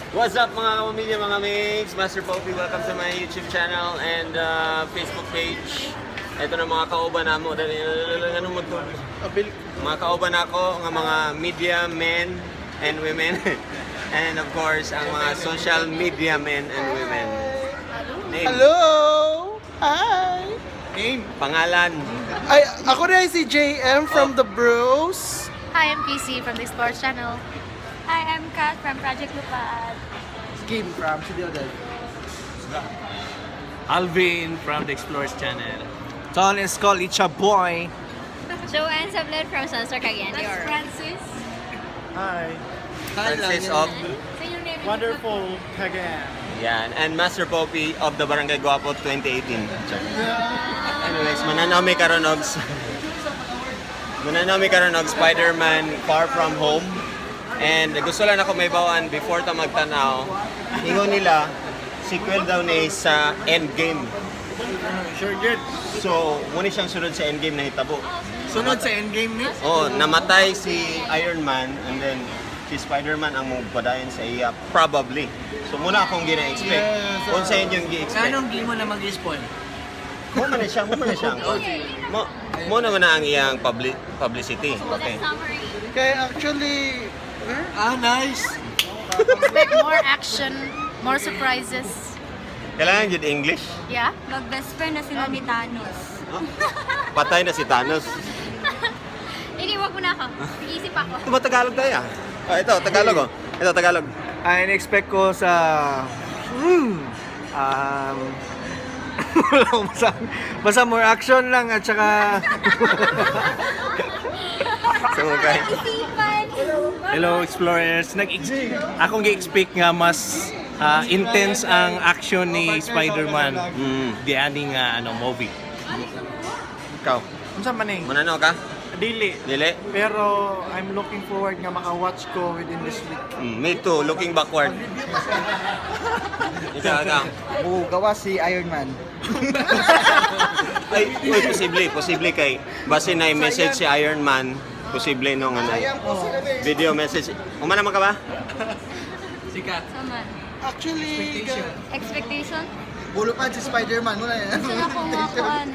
What's up, mga kapamilya, mga mates? Master Popey, welcome to my YouTube channel and Facebook page. Ito na mga kauban namo. Dali, ano magtulog? Mga kauban ako nga mga media men and women. And of course, ang mga social media men and women. Name. Hello! Hi! Name. Pangalan. Ay, ako na si JM from The Bros. Hi, I'm Casey from the Explorers Channel. Hi, I'm Kat from Project Lupad. Kim from Studio Del. Alvin from the Explorers Channel. Ton is called Icha Boy. Joanne Sablet from Sunstar Cagayan de That's Oro. Francis. Hi. Francis of Say your name. Wonderful Cagayan. Yan. And Master Popey of the Barangay Guapo 2018. Anyways, mananaw mi karon og Spider-Man: Far From Home. And gusto lang ako mahibaw-an before ta magtanaw. Ingon nila, sequel daw ni sa Endgame. Sure, good. So, mao ni siyang sunod sa Endgame na hitabo. Sunod sa endgame ni. Oh, namatay si Iron Man and then si Spider-Man ang mupadayon sa iya probably. So mao na akong gina-expect. Yes. Kung sa inyong gi-expect. Anong game mo na mag-spoil? Mao man na siya, mao man na siya. Mao naman na ang iyang publicity. Okay. Summary. Kaya actually, Ah, nice. Expect more action, more surprises. Kailangan jud English. Yeah? Mag-best friend na sila ni Thanos. Patay na si Thanos. Hindi, wag mo na ako. Iisip ako. Ito ba Tagalog tayo ah? Oh, ito, Tagalog oh. Ito, Tagalog. Ay, in-expect ko sa... Wala akong masabi. Basta more action lang at saka. So, okay. Isipan! Hello, Explorers. Nag akong gi-expect nga mas intense ang action ni Spider-Man di ani nga ano movie. Ikaw, Unsa man eh? mananaw ka? Dili. Dili? Pero I'm looking forward nga maka-watch ko within this week. Me too, looking backward. Ikaw, ikaw. Bugawa si Iron Man. Ay, uy, posible, posible kay base na message si Iron Man, posible no nga na video message. Umana man ka ba? Sikat. Saman. Actually, Expectation? Bulupan si Spider-Man. Wala yan. Gusto na akong makuan.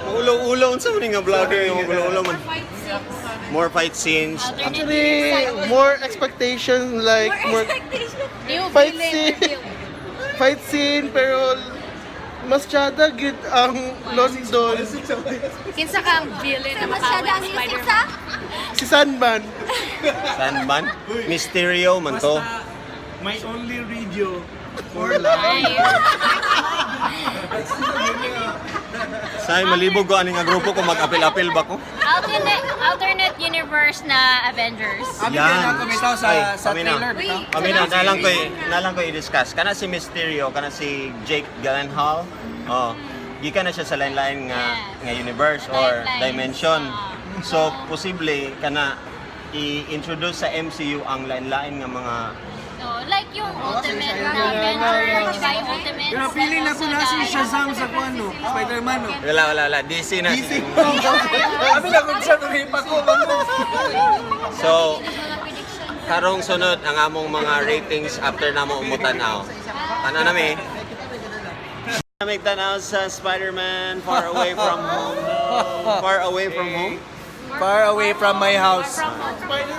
Ulo-ulo unsa man nga vlogger yung ulo-ulo man. Fight six. More fight scenes. Actually, more expectation, like, More more expectation. New fight villain scene. reveal. Fight scene, pero mas tsada gid ang London. Kinsa ka ang villain na Masyado makaaway ang ni isip Spider-Man? sa? Si Sandman. Sandman? Mysterio man to. My only radio. For life. Say malibog ko ani nga grupo ko mag-apil-apil ba ko? Alternate universe na Avengers. Amin na ako bitaw sa, Ay, sa kami na. trailer. Bitaw. Wait, Kami na nalang ko i-discuss. Kana si Mysterio, kana si Jake Gyllenhaal. Oh, gikan na siya sa lain-lain nga nga universe or Timelines. dimension. So posible kana i-introduce sa MCU ang lain-lain nga mga No, like yung Ultimate na Avengers, diba yung Ultimate? Pero feeling na ko na si Shazam sa kuan no. Spider-Man no. Wala, wala, wala. DC na. DC. Abi na kung siya nung pa ko. So, Mga predictions. karong sunod ang among mga ratings after namo umutan-aw. Tanaw nami. Nami tanaw sa Spider-Man: Far Away From Home. Far Away From Home. Far away from my house.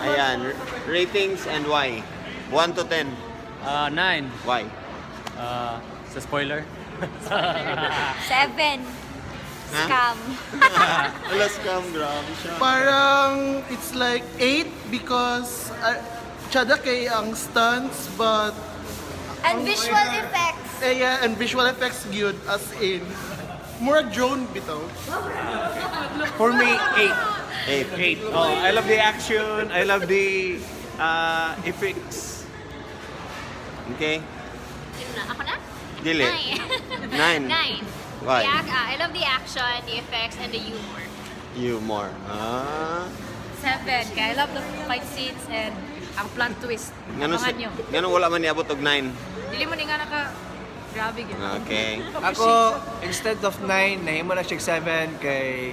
Ayan, ratings and why. 1 to 10. 9. Why? Sa spoiler. 7. Ha? Scam. Wala scam, grabe siya. Parang it's like 8 because tsada kay ang stunts but And visual effects. eh, yeah, and visual effects good as in more drone bitaw. For me, 8. 8. 8. Oh, I love the action. I love the effects. Okay? Sino na? Ako na? Dili. 9. 9. 9. Why? I love the action, the effects, and the humor. You more. Ah. 7. Kaya I love the fight scenes and ang plot twist. Ngano Abangan nyo. Ngano wala man niabot og 9. Dili mo ni nga naka. Grabe gyud. Okay. Ako, instead of 9, nahimo na siya 7 kay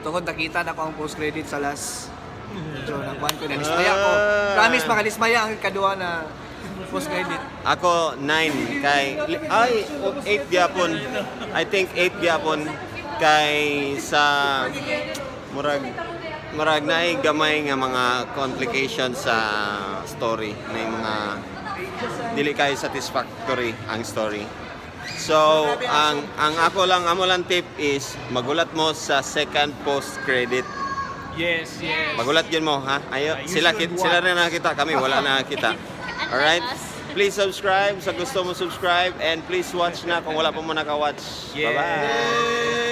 tungod nakita na ko ang post-credit sa last. Medyo nagkuhan ko, nalismaya ko. Ah. Promise, makalismaya ang kadua na post credit. Ako 9 kay, ay, 8 gyapon. I think 8 gyapon kay sa murag naay gamay nga mga complications sa story na mga dili kay satisfactory ang story. So, ang ako lang, amo lang tip is magulat mo sa second post credit. Yes. Magulat yun mo, ha? Ayo, You sila should sila na nakita, kami wala na nakita. Alright? Unlike us. Please subscribe sa gusto mo subscribe and please watch na kung wala pa mo naka-watch. Yes. Bye-bye.